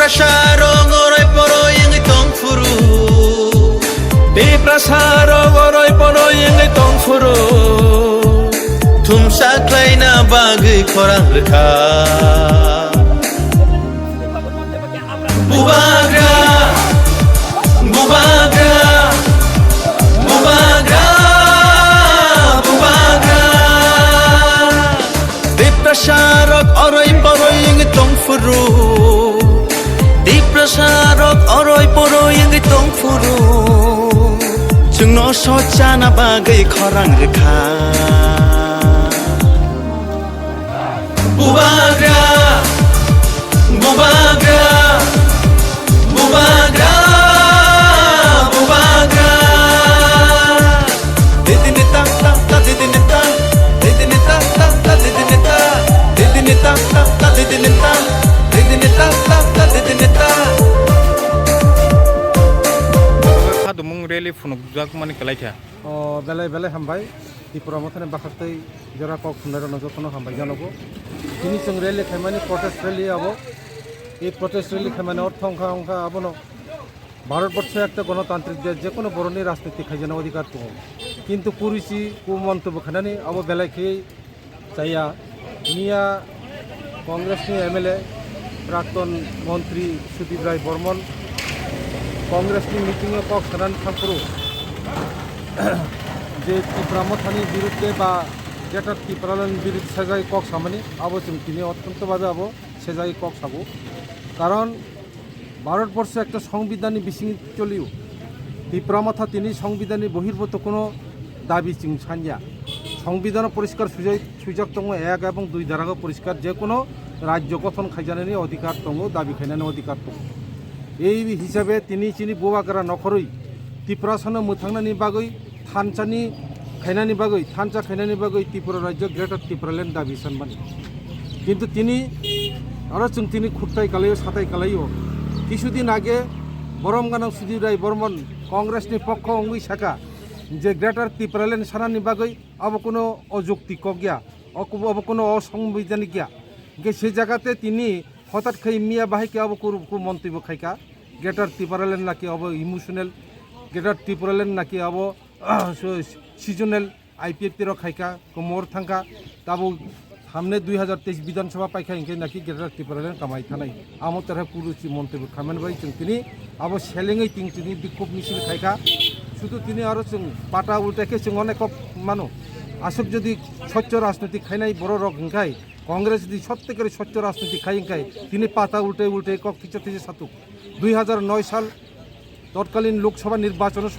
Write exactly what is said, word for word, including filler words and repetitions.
Sarong oroi poroi wngwi tong phuru. Tiprasa rok oroi poroi wngwi tong phuru. Thumsa khlaina bagwi khorang rwkha. Bubagra, bubagra, bubagra, bubagra. Tiprasa rok oroi poroi wngwi tong phuru. Tiprasa rok oroi poroi wngwi tong phuru. Chwngno sochana bagwi khorang rwkha. Bubagra, bubagra, bubagra, bubagra. Didini ta ta ta didini ta, didini ta ta ta didini ta, didini ta ta ta didini ta, didini ta ta ta didini ta. Sadumung rally phunukjakmani kwlaikha. O, belai belai hambai. Tipra Mothani bakhaktwi jora kok khumnairokno jotono hambai janogo. Tini chwng rally khaimani protest rally abo. Ei protest rally khaimani ortho wngkha, wngkha abono Bharatborsho ekta gonotantrik desh, je kono boroni rajniti khaijana odhikar tongo. Kintu kurisi ku montobyo khainani abo belai khe chaya. Miya Congressni M L A, Prakton Montri Sudip Rai Bormon Congressni meeting-o kok sanani thangphuru je Tipra Mothani birudde ba Greater Tipraland birud sajagwi kok samani, abo chwng tini ottonto babe abo sajagwi kok sabo. Karon Bharatborsho ekta songbidhanni bisingtwi cholio. Tipra Motha tini songbidhanni bohirboto kono dabi chwng sanya. Songbidhano poriskar sujai-, swijak tongo, ek ebong dui darago poriskar, je kono rajyo gothon khaijanani odhikar tongo, dabi khainani odhikar tongo. Ei hisabe tini chini bubagra nokhorwi Tiprasano mwthangnani bagwi thanchani khainani bagwi, thancha khainani bagwi Tripura rajyo Greater Tipraland dabi sanmani. Kintu tini aro chwng tini khuktai kalaio, satai kalaio. Kisudin age borom ganang Sudip Rai Bormon Congressni pokho wngwi saka je Greater Tipraland sanani bagwi abo kono ojukti kok ya, abo kono osongbidhanik ya. Hingke se jagate tini hotat khai miya bahai ke abo kuru, kuru montwi bo khaika. Greater Tipraland naki abo emotional, Greater Tipraland naki abo so seasonal I P F T rok khaika, komor thangka, tabo hamne dui hazar teis Bidhan Sabha paikha hingke naki Greater Tipraland kamai thanai. Amo terha kuruchi montwi bo khamen bai chwng tini abo selengwi ting tini bikhop misil khaika. Sudu tini aro chwng pata ulta khe chwng onek kok mano. Aswk jodi soccho rajniti khainai borok rok hingkai, Congress di sottekare soccho rajniti khai hingkai, tini pata ultai ultai kok thiksa thiksa satuk. Dui hazar noi sal totkalin Lok Sabha nirbachon